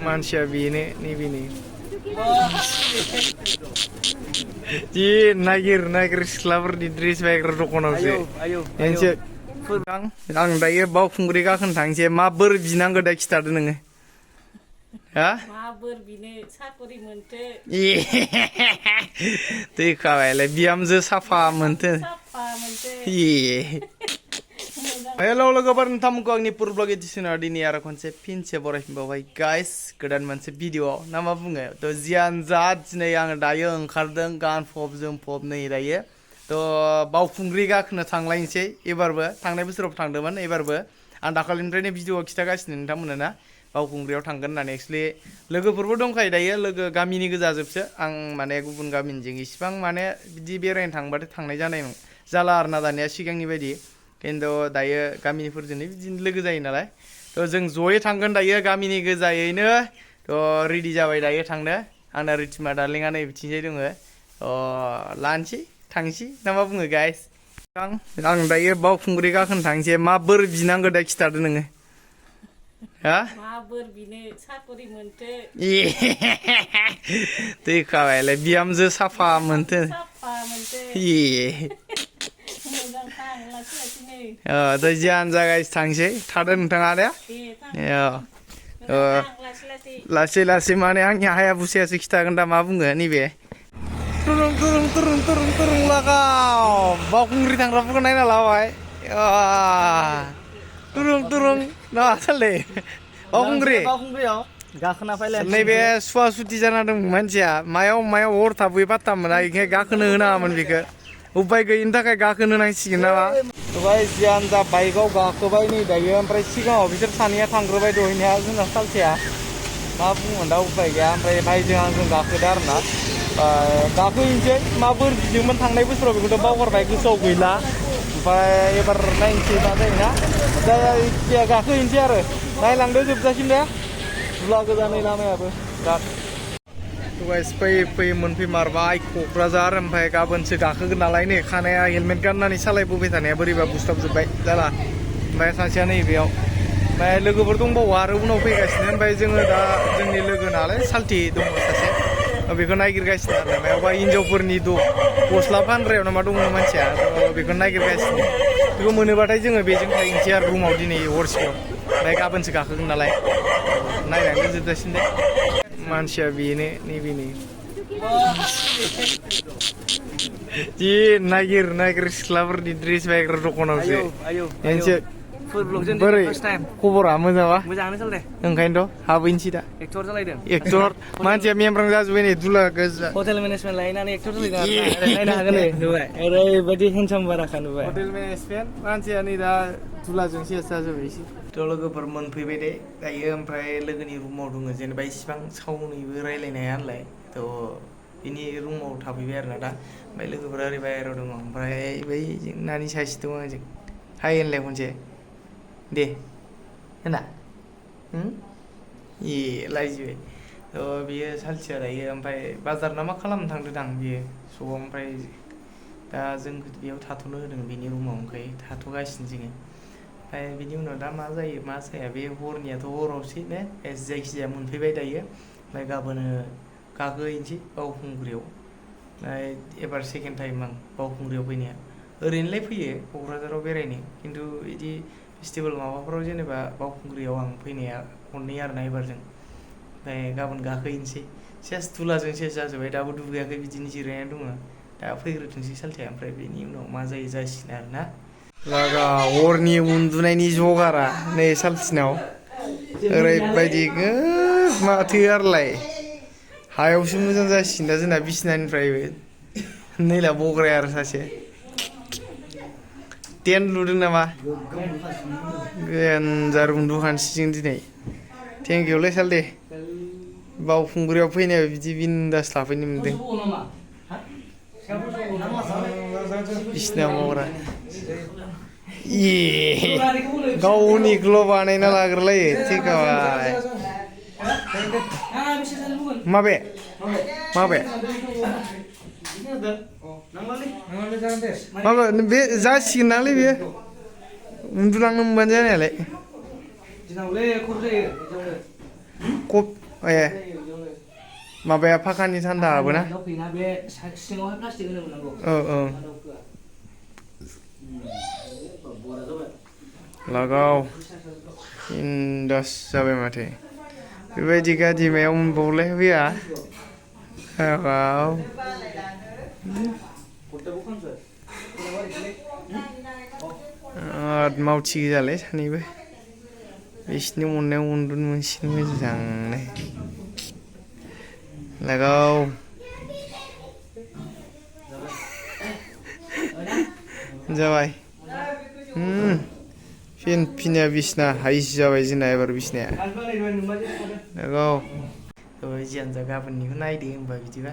मानसिया बेनो नैबेनो जि नागिर सिख्लाफोरनि ड्रेस बायग्रा दखानावसो मोनसे आं दायो बावखुंग्रि गाखोनो थांसै मा बोर बिनांगौ दा खिथादो नोङो हा मा बोर बिनो साकरि मोनथो दैखाबायलाय बिहामजो साफा मोनथो हेल' लोगोफोर नोंथांमोनखौ आंनि पुर ब्लग एडिशनाव दिनै आरो खनसे फिनसे बरायफिनबावबाय गाइस गोदान मोनसे भिडिअ ना मा बुङो थ' जियानो जा दिनै आङो दायो ओंखारदों गानफब जोमफब नै दायो थ' बावखुंग्रि गाखोनो थांलायनोसै एबारबो थांनाय बोसोराव थांदोंमोन एबारबो आं दाखालिनिफ्रायनो भिडिअ खिथागासिनो नोंथांमोननो ना बावखुंग्रियाव थांगोन होननानै एक्सुवेलि लोगोफोरबो दंखायो दायो लोगो गामिनि गोजाजोबसो आं माने गुबुन गामिनिजों इसिबां माने बिदि बेरायनो थांबाथाय थांनाय जानाय जाला आरोना दानिया सिगांनि बायदि खिन्थु दायो गामिनिफोरजोंनो बिदिनो लोगो जायो नालाय थ' जों जयै थांगोन दायो गामिनि गोजायैनो थ' रेडि जाबाय दायो थांनो आंना रिथिमा दार्लिंआ नै बिथिंजाय दङ लानोसै थांसै ना मा बुङो गाइस आं दायो बावखुंग्रि गाखोनो थांसै मा बोर बिनांगौ दा खिथादो नोङो हा मा बोर बिनो साकरि मोनथो दैखाबायलाय बिहामजो साफा मोनथो दा जियानो जा गाइस थांसै थादो नोंथाङा दे लासै लासै माने आंनि हाया बुसायासो खिथागोन दा मा बुङो नैबे तुरुं लागाव बावखुंग्रि थांग्राफोरखौ नायना लाबाय तुरुं ना साले बावखुंग्रियाव गाखोना फैलाय नैबे सुवा सुथि जाना दं मानसिया मायाव हर थाबै पात्ता मोना बेखायनो गाखोनो होनाङामोन बेखौ उपाय गैयिनि थाखाय गाखोनो नांसिगोन नामा ओमफ्राय जियानो जा बाइकआव गाखोबाय नै दायो ओमफ्राय सिगाङाव बिसोर सानैया थांग्रोबाय दहैनाया जोंना सालसेया मा बुंगोन दा उपाय गैया ओमफ्राय भाइजों आंजों गाखोदो आरो ना गाखोहैनोसै मा बोर बिदोंमोन थांनाय बोसोराव बेखौथ' बावगारबाय गोसोआव गैला ओमफ्राय एबार नायनोसै मा जायोना जायखिया गाखोहैनोसै आरो नायलांदो जोबजासिम दे दुला गोजानै लामायाबो बिराद फैयै मोनफैमारबाय क'क्राझार ओमफ्राय गाबोनसो गाखोगोन नालाय नै खानाया हेलमेट गाननानै सालायबोबाय थानाया बोरैबा बुस्ताबजोब्बाय जाला ओमफ्राय सासेया नै बेयाव ओमफ्राय लोगोफोर दंबावो आरो उनाव फैगासिनो ओमफ्राय जोङो दा जोंनि लोगो नालाय साल्थि दङ सासे बेखौ नागिरगासिनो आरो मायावबा हिन्जावफोरनि गस्ला फानग्रायाव नामा दङ मानसिया बेखौ नागिरगासिनो बेखौ मोनोबाथाय जोङो बेजों थाहैनोसै आरो रुमाव दिनै हरसेयाव ओमफ्राय गाबोनसो गाखोगोन नालाय नायनानै जोबजासिन दे मानसिया बेनो नैबेनो जि नागिर सिख्लाफोरनि ड्रेस बायग्रा दखानावसो मोनसे बोरै खबरा मोजांबा मोजाङानो सोलिदों ओंखायनोथ' हाबहैनोसै दा एक्टर जालायदों एक्टर मानसिया मेमब्रां जाजोब्बाय नै दुला गोजा हटेल मेनेजमेन्ट लायनानै एक्टर जालायदों नायनो हागोन नै नुबाय ओरैबायदि हेन्डसाम बाराखा नुबाय हटेल मेनेजमेन्ट मानसिया नै दा दुलाजों सेस जाजोब्बाय एसे थ' लोगोफोर मोनफैबाय दे दायो ओमफ्राय लोगोनि रुमाव दङ जेनेबा इसिबां सावनिबो रायलायनो हाया नालाय थ' बिनि रुमाव थाफैबाय आरोना दा ओमफ्राय लोगोफोरा ओरै बाहेरायाव दङ ओमफ्राय बै नानि सासे दङ आंजों हाय होनलाय खनसे दे होना लाजिबाय थ' बियो सालथिया दायो ओमफ्राय बाजार ना मा खालामनो थांदोंदां बियो स' ओमफ्राय दा जों बेयाव थाथ'नो होदों बेनि रुमाव ओंखायनो थाथ'गासिनो जोङो ओमफ्राय बिनि उनाव दा मा जायो मा जाया बे हरनियाथ' हरावसै ने जायखिजाया मोनफैबाय दायो ओमफ्राय गाबोन गाखोहैनोसै बावखुंग्रियाव एबार सेकेन्ड टाइम आं बावखुंग्रियाव फैनाया ओरैनोलाय फैयो क'क्राझाराव बेरायनो खिन्थु बिदि फेस्टिभेल माबाफोराव जेनेबा बावखुंग्रियाव आं फैनाया खननै आरोना एबारजों ओमफ्राय गाबोन गाखोहैनोसै सेस दुलाजों सेस जाजोब्बाय दाबो दुगैयाखै बिदिनो जिरायनानै दङ दा फैग्रोथोंसै सालथिया ओमफ्राय बेनि उनाव मा जायो जासिगोन आरोना लागा हरनि उन्दुनायनि जगारा नै सालथिनाव ओरैबायदि माथो आरोलाय हायावसो मोजां जासिगोन दा जोंना बिसिनानिफ्रायबो नैला बग्राया आरो सासे टेन्ट लुदों नामा देन्जार उन्दुखानोसै जों दिनै थेंकिउलै सालथे बावखुंग्रियाव फैनायाव बिदि बिन्दास थाफैनो मोनदों बिसिना बग्रा गावनिखौल' बानायना लाग्रोलायो थिगाबाय माबे माबा बे जासिगोन नालै बेयो उन्दुलांनो मोनबानो जानायालाय ए माबाया फाखानि थान्दा हाबोना फैना बे सिङावहाय प्लास्टिक होनो मोननांगौ औ लागाव इन्दास जाबाय माथो बेबायदि गादिमायाव मोनबावलाय फैया हाबाव मावथि गोजालै सानैबो बिसिनि अननायाव उन्दुनो मोनसिगोन मोजांनो लागाव जाबाय फिनिया बिसना हाइस जाबाय जोंना एबार बिसनाया लागाव जियानो जा गाबोननिखौ नायदो होनबा बिदिबा